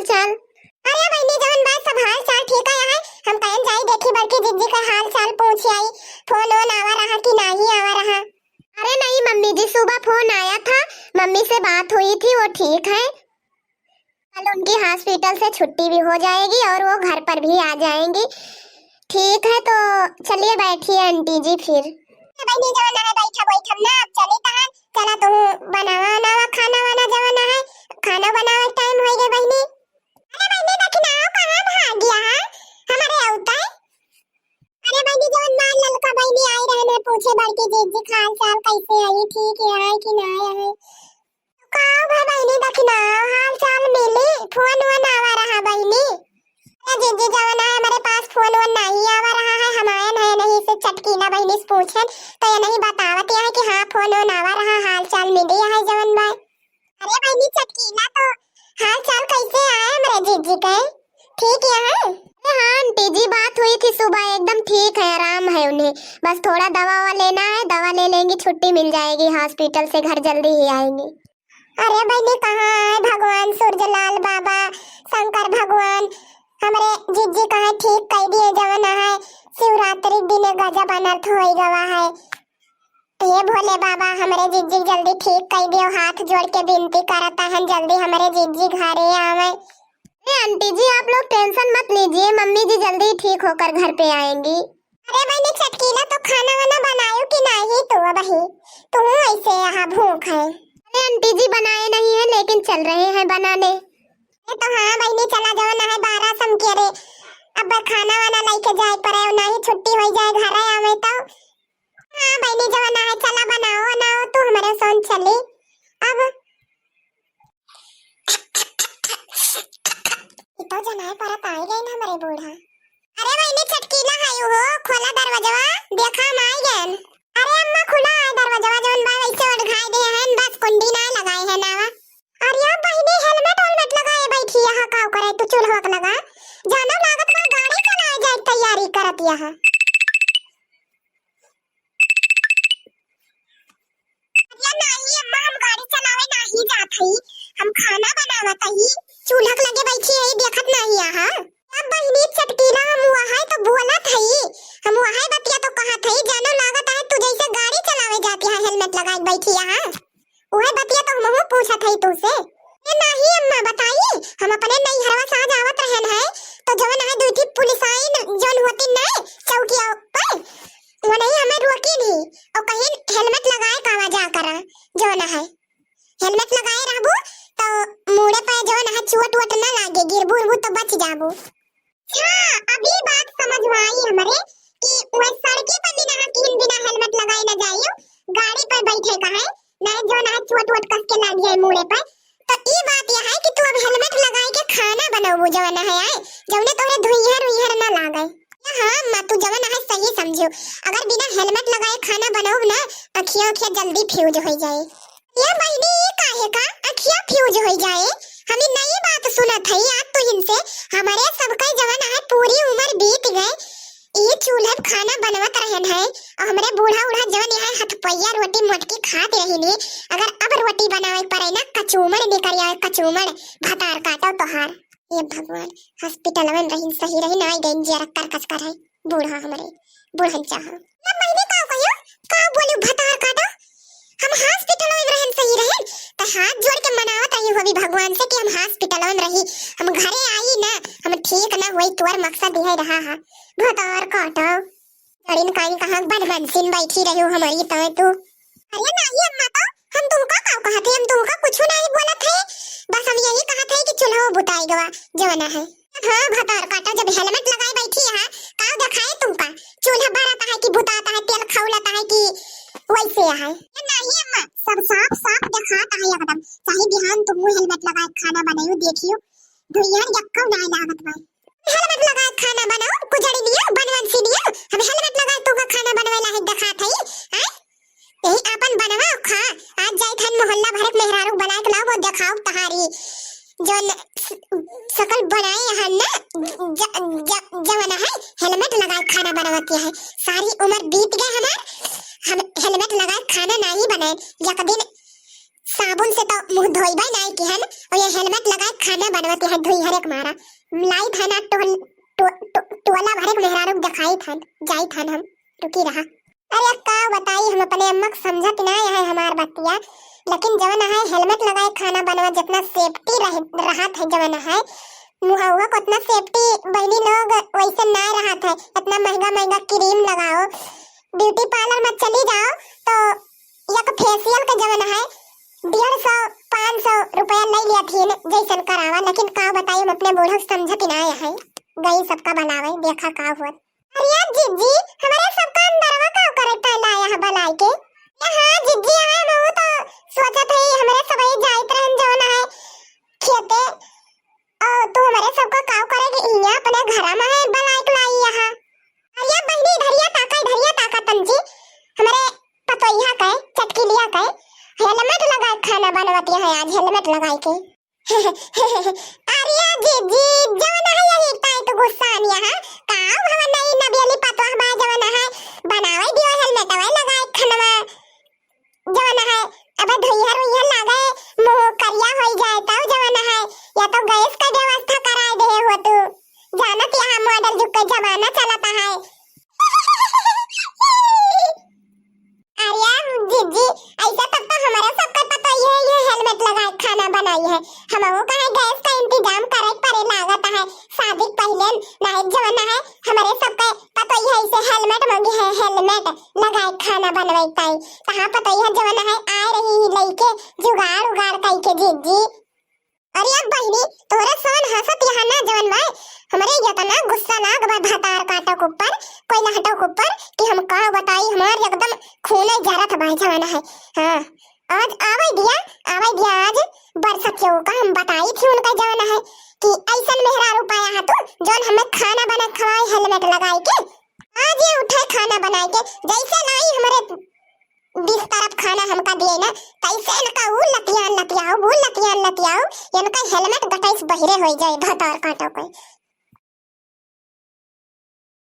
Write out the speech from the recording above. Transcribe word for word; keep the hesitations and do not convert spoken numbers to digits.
चल। अरे बहिनी, जवन बा सब हाल चाल ठीक है। हम कहन जाई देखी बड़की जिज्जी का हाल चाल पूछ आई, फोन वोन आवा रहा कि नाही आवा रहा। अरे नहीं मम्मी जी, सुबह फोन आया था, मम्मी से बात हुई थी, वो ठीक है। कल उनकी हॉस्पिटल से छुट्टी भी हो जाएगी और वो घर पर भी आ जाएंगी। ठीक है, तो चलिए बैठिए आंटी जी फिर। ए बहिनी, जवन है बैठा बैठम ना, अब चली तहान। चला तू बनावा नावा खाना वाना जवन है, खाना बनावे टाइम हो गए बहिनी। अरे बहिनी, देखी ना, कहाँ भाग गया है हमारे अवतार? अरे बहिनी, जवन माल ललका बहिनी आई रहन है पूछे बड़की जिज्जी का हाल चाल कैसे आई, ठीक है कि ना है? का भा बहिनी, देखी ना, हाल चाल मिली, फोन वोन आवा रहा बहिनी। ए जिज्जी, जवन है हमारे पास फोन वोन नहीं आवा रहा है, हम आयन है नहीं से चटकीला बहिनी से पूछन, तो ये नहीं बतावत है कि हाँ फोन वोन आवा रहा, हाल चाल मिली है जवन बा। अरे बहिनी चटकीला, तो हाल चाल कैसे आए हमारे जिज्जी के? ठीक है? अरे हाँ आंटी जी, बात हुई थी सुबह, एकदम ठीक है, आराम है उन्हें, बस थोड़ा दवा ववा लेना है, दवा ले लेंगी, छुट्टी मिल जाएगी हॉस्पिटल से, घर जल्दी ही आएंगी। अरे बहिनी, कहाँ है भगवान सूरजलाल बाबा, शंकर भगवान, हमरे जिज्जी कहाँ ठीक कई दिए, जवन है शिवरात्रि के दिन गजब अनर्थ होई गवा है। हे भोले बाबा, हमरे जिज्जी जल्दी ठीक कई दियो, हाथ जोड़ के विनती करत हन, जल्दी हमरे जिज्जी घरे आवे। अरे आंटी जी, आप लोग टेंशन मत लीजिए, मम्मी जी जल्दी ठीक होकर घर पे आएंगी। अरे बहिनी चटकीला, तो खाना वाना बनायो कि नाही तू अबही? तू ऐसे यहाँ भूख है। अरे आंटी जी, बनाए नहीं है, लेकिन चल रहे हैं बनाने। ये तो हाँ बहिनी, चला जवन है बारह सम के रे, अब खाना वाना लेके जाए पड़े, नाही छुट्टी हो जाए, घर आवे तो। हाँ बहिनी, जवन है चला बनाओ, बनाओ, तू हमारे सोन चली। अब ई तो जनाए परत आई गइन हमरे बूढ़ा। अरे बहिनी चटकीला, हाय हो, खोला दरवाजवा, देखा हम आई गइन। अरे अम्मा, खुला है दरवाजवा, जवन बा वैसे ओढ़ाए दे हैं, बस कुंडी ना लगाए हैं नावा। अरे अब बहिनी, हेलमेट वेलमेट लगाए बैठी यहाँ, का करे तू चूल्हा लगा? जानो लागत बा गाड़ी चलाए जाए तैयारी करत यहाँ। अरे नाही अम्मा, हम गाड़ी चलावे नाही जात हई, हम खाना बनावत हई। चूल्हा के लगे बैठी हई, देखत नाही यहाँ। अब बहिनी चटकीला, हम वहाँ तो बोलत हई, हम वहाँ बतिया तो कहत हई, जानो लागत है तू जैसे गाड़ी चलावे जाती है, हेलमेट लगाए बैठी यहाँ। उहे बतिया तो हमहू पूछत हई तू से। ए नाही अम्मा, बताई, हम अपने नैहरवा से आज आवत रहन है, तो जवन है दुई ठी पुलिस आइन, जवन होती नहीं चौकिया पर, वो नहीं हमें रोकी नहीं, और कहीं हेलमेट लगाए कावा जा करा, जवन है हेलमेट लगाए रहबू तो मूड़े पे जवन है चोट वोट न लागे, गिरबू उरबू तो बच जाबू। हाँ, अभी बात समझ में आई हमरे कि वह सड़के पर बिना हकीन बिना हेलमेट लगाए न जाइयो, गाड़ी पर बैठे का है, नहीं जो ना चोट वोट कस के लाग जाए मूड़े पर। तो ई बात यह है कि तू अब हेलमेट लगाए के खाना बनाबू जवन है आए, जवने तोरे धुइहर उइहर न लागे। हाँ अम्मा, तू जवन है सही समझो, अगर बिना हेलमेट लगाए खाना बनाओ ना, अखिया उखिया जल्दी फ्यूज हो जाए। ये बहिनी, ई काहे का अखिया फ्यूज हो जाए? हम ई नई बात सुनत हई आज तो इनसे। हमरे सबके जवन है पूरी उम्र बीत गए, ई चूल्हे पे खाना बनवत रहन है, और हमरे बूढ़ा उढ़ा जवन यहाँ हथपैया रोटी मोटकी खात रही ने, अगर अब रोटी बनावे पड़े ना, कचूमर निकल आवे, कचूमर, भतार काटो तोहार। ये भगवान, हॉस्पिटल में रही सही रही ना, आई गई जिया रख कर कस कर है। बूढ़ा हमरे, बूढ़न चाहा। ना बहिनी का कहियो, का बोलू भतार काटा? हम हॉस्पिटल में रहन सही रहन, त हाथ जोड़ के मनावत आई हूँ अभी भगवान से कि हम हॉस्पिटल में रही, हम घरे आई ना, हम ठीक ना होई, तोर मकसद यह रहा है। भतार काटा। अरे काई कहाँ बदमाशिन बैठी रही हो हमारी तय तू। अरे नाही अम्मा, तो हम तुमका का कहत है, हम तुमका कुछ नहीं बोलत है, बस हम यही कहत है कि चूल्हा बुताई गवा जवना है। हाँ भतार काटा, जब हेलमेट लगाए बैठी है, का दिखाए तुमका? चूल्हा बरत है कि बुतात है, तेल खौलत है कि वैसे है? ए, नाही अम्मा, सब साफ साफ दिखात है एकदम। चाहे बिहान तुम हेलमेट लगाए खाना बनाइयो, देखियो, धुइयार यक्को ना लागत बा। हेलमेट लगाए खाना बनाओ, कुजड़ी नियो, बनवन सी नियो, हम हेलमेट लगाए तुमका खाना बनवे ला है दिखात है, हैं? यही आपन बनवा खा। आज जाइत हन मोहल्ला भरक मेहरारू बनाए के लाओ, वो देखाओ तहारी जौन स-, सकल बनाए हन ना, ज-, ज-, जवन है हेलमेट लगाए खाना बनवत है। सारी उम्र बीत गए हमार, हम हेलमेट लगाए खाना नाही बनाए। एक दिन साबुन से तो मुँह धोइबे नाई किहन, और ये helmet लगाए खाना बनवत है, धुइहरे के मारा। लाइत है ना टोल-, टो-, टो-, टोला भरे के मेहरारू के देखाइत है, जाइत है हम, रुकी रहा। अरे का बताई, हम अपने अम्मा के समझत ना है हमार बतिया, लेकिन जवन है helmet लगाए खाना बनवा, जितना safety रह-, रहत है जवन है, मुहवा को उतना safety बहनी लोग वैसे ना रहत है, इतना महंगा महंगा cream लगाओ, beauty parlour में चली जाओ तो एक facial के जवन है डेढ़ सौ पाँच सौ रुपया ले लिया थी जैसन करावा, लेकिन का बताई हम अपने बूढ़ा के समझत ही ना है, गई सबका बनावे, देखा का हुआ। अरे जीजी, हमरे सबका अंदरवा का करे तै लाया है बलाई के? ए हाँ जीजी, आए हम तो सोचत है, हमरे सबई जाइत रहन जवन है खेते, और तू हमरे सबका काव करेगी इहाँ अपने घरा में है बलाई के लाई यहाँ। अरे बहनी, इधरिया ताका, इधरिया ताका तंजी, हमरे पतोहिया के, चटकिलिया के helmet लगाए खाना बनवती है आज, helmet लगाए के। अरे जीजी, जवन है यही ताई तो गुस्सा आनी है। का हवा नई नबियली पतोह बा जवन है, बनावे दियो helmet वे लगाए खनवा जवन है। अबे धुइहर उइहर लागे, मुँह करिया होई जाए तब जवन है, या तो गैस का व्यवस्था कराए दे हो तू। जानत यहाँ model जुग के जमाना चलता है। अरे जीजी, ऐसा तब तो हमारे सबका पतोहिया है, ये helmet लगाए खाना बनाई है। हमहू कहे गैस का इंतजाम करे के पड़े लागत है। शादी के पहले नाहित जमाना है, हमारे सबके पतोहिया ऐसे helmet मांगी है, helmet लगाए खाना बनवाई ताई। तहाँ पतोहिया जमाना है, आ रही ही लइके जुगाड़ उगाड़ कई के जीजी। अरे अब बहिनी, तोहरे सन हंसत यहाँ ना जवन बा, हमरे इतना गुस्सा लाग बा भतार काटो के ऊपर, कोई लहटो के ऊपर कि हम का बताई, हमार एकदम खूने जरत बा जवन है। हाँ, आज आवे दिया, आवे दिया आज बरसा क्यों का हम बताई थी उनका जवन है कि ऐसन मेहरारू पाया है तू, जौन हमें खाना बना खवाए helmet लगाई के। आज ये उठे खाना बनाई के, जैसे लाई हमरे बीस तरफ खाना हमका दिए ना, तैसे इनका ऊ लतियान लतियाओ, ऊ लतियान लतियाओ, इनका helmet गटैस बहिरे होई जाए, भतार काटो कोई।